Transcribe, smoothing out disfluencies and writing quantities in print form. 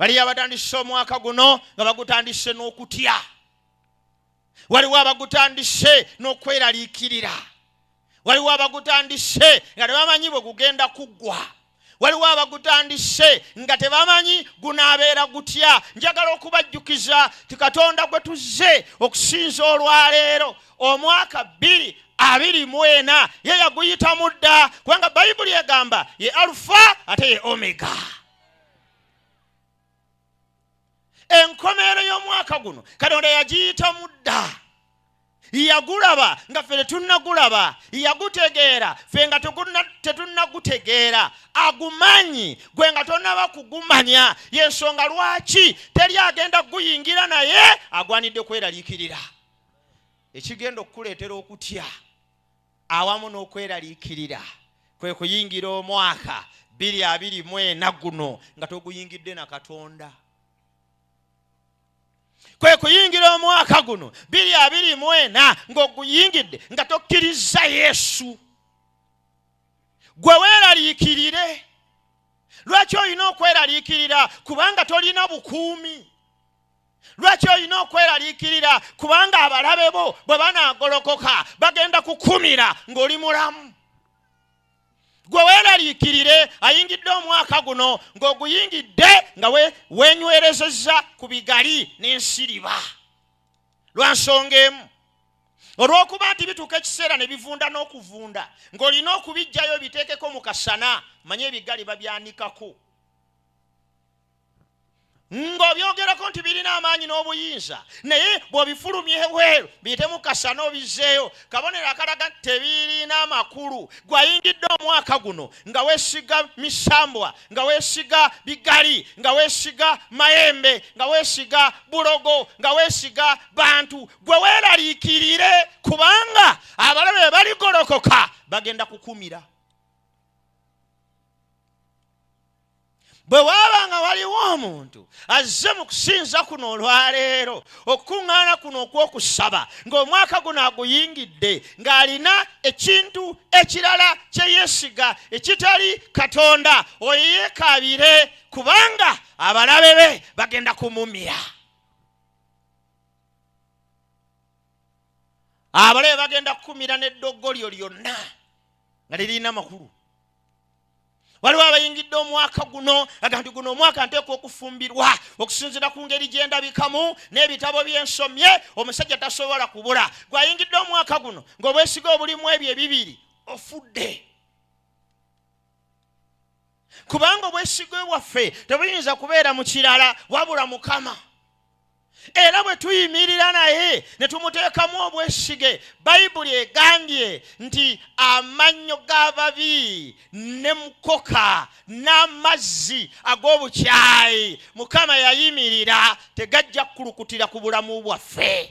Waliyo abatandise omwaka guno nga bagutandise n'okutya. Waliwo abagutandise n'okweraliikirira. Waliwo abagutandise nga tebamanyi bwe gugenda kuggwa. Waliwo abagutandise nga tebamanyi gunaabeera gutya. Njagala okubajjukiza ti Katonda gwe tuzze okusinza olwaleero omwaka 2024 ye yaguyitamu dda, kubanga Bayibuli egamba ye Alufa ate ye Omega. Enkomerero y'omwaka guno Katonda yagiyitamu dda. Yagulaba nga ffe tetunnagulaba, yagutegeera ffe nga tetunnagutegeera, agumanyi gwe nga tonnaba kugumanya. Y'ensonga lwaki teri agenda kuguyingira naye agwanidde kweraliikirira. Ekigenda okukuleetera okutya awamu n'okweraliikirira kwe kuyingira omwaka 2024 guno nga toguyingidde na Katonda. Kwe kuyingira omwaka guno 2024 ng'oguyingidde nga tokkirizza Yesu. Gwe weeraliikirire. Lwaki olina okweraliikirira? Kubanga tolina bukuumi. Lwaki olina okweraliikirira? Kubanga abalabe bo bwe banaagolokoka bagenda kukumira ng'oli mulamu. Gwe weeraliikirire ayingidde omwaka guno ng'oguyingidde nga weenywerezezza ku bigali n'ensiriba. Lwa nsonga emu, olw'okuba nti bituuka ekiseera ne bivunda n'okuvunda, ng'olina okubiggyayo obiteekeko mu kasana. Manye ebigali babyanikako ng'obyogerako nti birina amaanyi n'obuyinza, naye bw'obifulumya ebweru biyitemu kasana obizzeeyo, kabonero akalaga nti tebirina makulu. Gw'ayingidde omwaka guno nga weesiga misambwa, nga weesiga bigali, nga weesiga mayembe, nga weesiga bulogo, nga weesiga bantu, gwe weeraliikirire, kubanga abalabe baligolokoka bagenda kukumira. Bwe waaba nga waliwo omuntu azze mu kusinza kuno olwaleero, okukuŋŋaana kuno okw'okusaba, ng'omwaka guno aguyingidde ng'alina ekintu ekirala kye yeesiga ekitali Katonda, oyo yeekaabire, kubanga abalabe be bagenda kumumira. Abalabe bagenda kukumira n'eddoggo lyo lyonna nga lirina makulu. Waliwo abayingidde omwaka guno aga nti guno omwaka nteekwa okufumbirwa okusinziira ku ngeri gye ndabikamu n'ebitabo bye nsomye, omusajja tasobola kubula. Gw'ayingidde omwaka guno ng'obwesiga obulimu ebyo ebibiri ofudde, kubanga obwesige bwaffe tebuyinza kubeera mu kirala wabula Mukama. Era bwe tuyimirira naye ne tumuteekamu obwesige, Bayibuli egambye nti amannyo g'ababi ne mukoka n'amazzi ag'obukyayi Mukama yayimirira tegajja kukulukutira ku bulamu bwaffe.